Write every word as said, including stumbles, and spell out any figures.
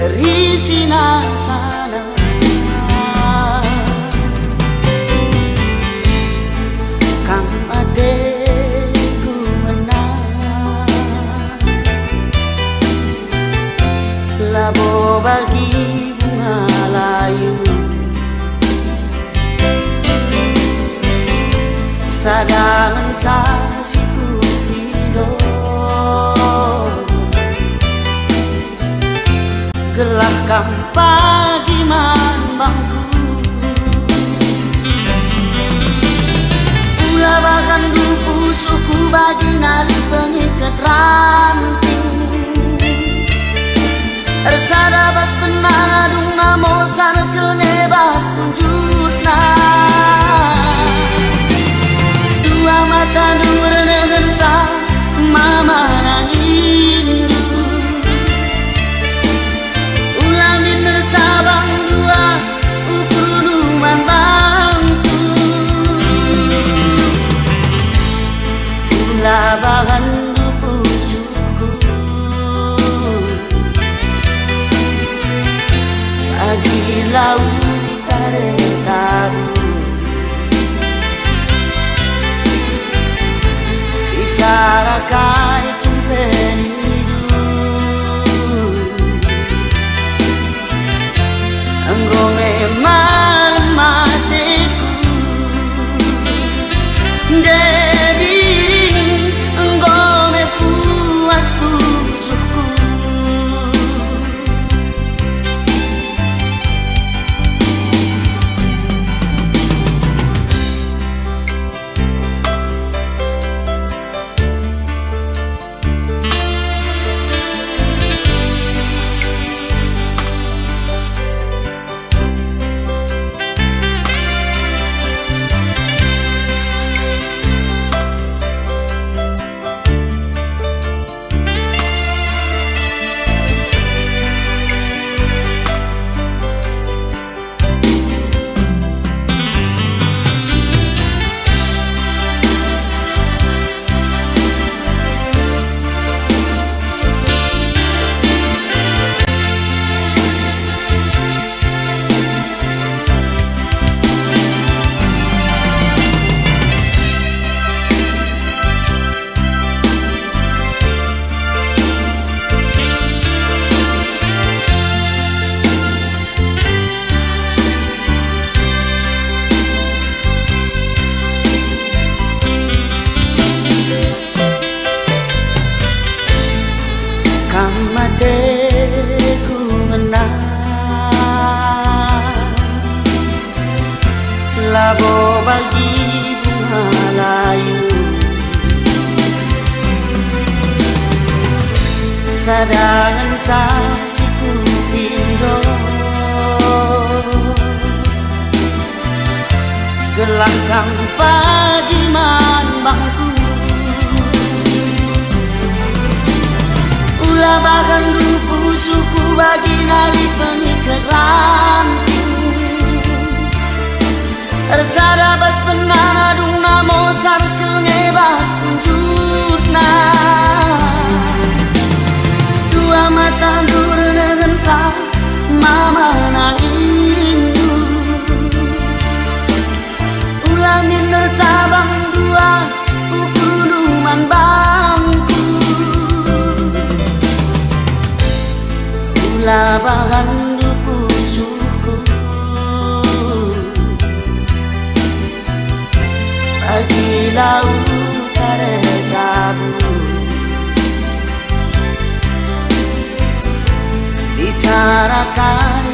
Risina sana kam ateku ngena, labo bagi bunga layu. Sada ngenca si kupindo, gelah kam pagi man bangku. Ula bahan pusuhku bagi nali pengiket ranting. Ersada bas penana dungna mosar kelnge bas punjutna. Dua matandu ernehensa mama nangindu. Ula minder cabang dua ukurnu man bangku. Ula bahan pusuhku. Pagi lau tare tabu, bicara kai kin penidu. Enggo me malem ateku, ndebiring enggo me puas pusuhku. Kam ateku ngena, labo bagi bunga layu. Sada ngenca si kupindo, gelah kam pagi man bangku. Ula bahan pusuhku bagi nali pengiket ranting. Ersada bas penana dungna mosar kelnge bas punjutna. Dua matandu ernehensa mama nangindu. Ula minder cabang dua ukurndu man bangku. Ula bahan pusuhku. Pagi lau tare tabu, bicara kai